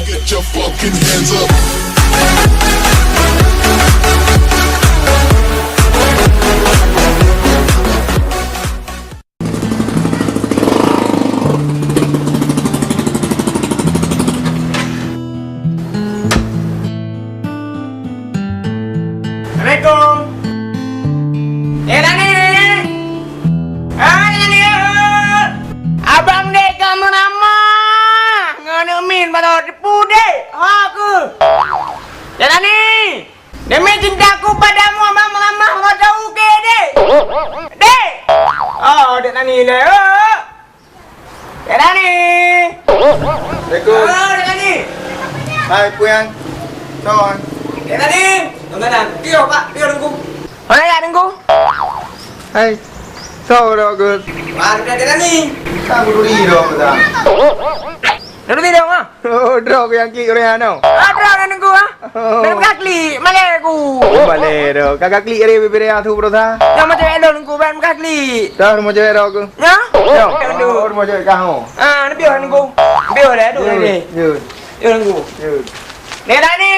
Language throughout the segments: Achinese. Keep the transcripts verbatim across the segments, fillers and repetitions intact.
Get your fucking hands up. Assalamualaikum. Eh, Dani! Ah, Dani, eh! Abang dek ka meuramah ngon Min bak teupeu dek. Ha keuh. Dek Dani! Demi cintaku padamu, abang meuramah ngon tau ke, dek. Dek! Oh, dek Dani le. Oh. Dek Dani! Assalamualaikum. Oh, dek Dani! Hai, Puan. Son. Dek Dani! Tunggu dah. Tio, Pak. Tio, tunggu. Mana ya, tunggu? Hai. Son, dah, Gus. Wah, udah dek Dani. Kan aku duri dong, dah. Duri dong, ah? Oh, droe nyang klik ureueng nyan. Ah, droe nyang nunggu, ah? Oh. Ban meuka klik, malèe ku. Malèe droe. Ka klik ari bibir nyang su beurasa. Nyang macam elok nunggu, ban meuka klik. Dah, rumoh cewek droe ku. Nya? Yo. Aduh. Oh, rumoh cewek kah, oh. Ah, ni piôh nunggu. Piôh dah, aduh, ni. Yun. Yun nunggu. Yun. Ni dah ni.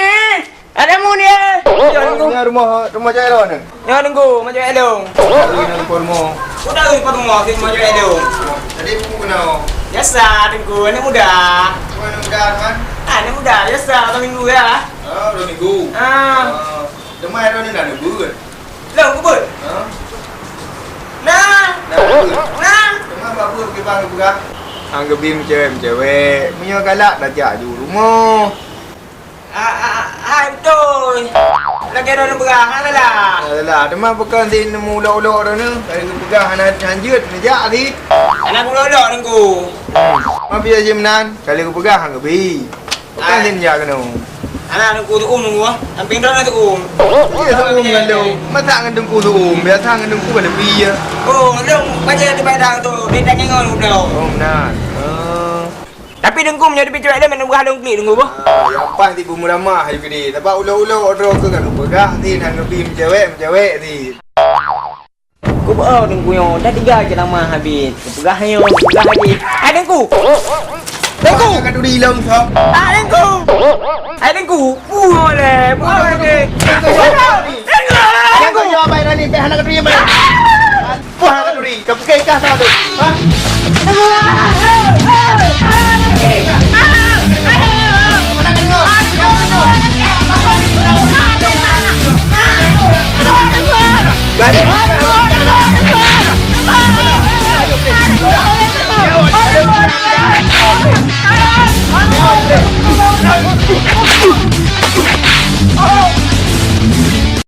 Ada mu ni, eh. Piôh nunggu. Ni rumoh, rumoh cewek droe ni. Nyoe Teungku, macam Elong. Udah, Teungku, macam Elong. Tadi buku kena. Biasa, Teungku, anak muda. Anak muda, kan? Anak muda, biasa, dua minggu ya. Oh, dua minggu. Ah. Ah, demai dah ni dah nunggu kan? Long, kubur. Ha? Nah. Nah, kubur. Nah. Demai babu ke bang buka. Ang geubim cewek-cewek, meunyoe galak dah jak ju rumoh. Ah, ah, ah, hai, beutôi. Lagèe droeneuh peugah, hana salah. Hana salah. Teuma bukon sit neumulok-ulok droeneuh, ka lheueh geupeugah hana hanjeuet, neujak sit. Hana kulok-lok, Teungku. Ma pih jih meunan, ka lheueh geupeugah han geubi. Bukon sit neujak keunoe. Hana, Teungku, teu'uem, Teungku, ah. Sampéng droeneuh teu'uem. Iya, teu'uem ngon lôn. Masa ngon Teungku teu'uem? Biasa ngon Teungku ka leubeh, ya. Oh, lôn bajèe daripada tu, beda ngon lôn. Oh, meunan. Oh. Tapi Teungku, meunyoe teubiet cewek lôn, meunan beurah lôn klik Teungku boh. Ah, nyang paih tibu meuramah ayue keudeh. Sabab ulok-ulok droe keuh ka geupeugah sit han geubi meucewek, meucewek sit. Kubeu'oh Teungku nyoe, dah tiga ceramah habéh. Geupeugah nyoe, geupeugah habéh. Hai Teungku! Teungku! Ka duri lom, Sob. Hai Teungku! Hai Teungku! Buah lé, buah lé. Teungku! Teungku! Teungku! Teungku! Teungku! Teungku! Teungku! Teungku! Teungku! Wah, hana turi. Ka pike kah sama tu. Ha?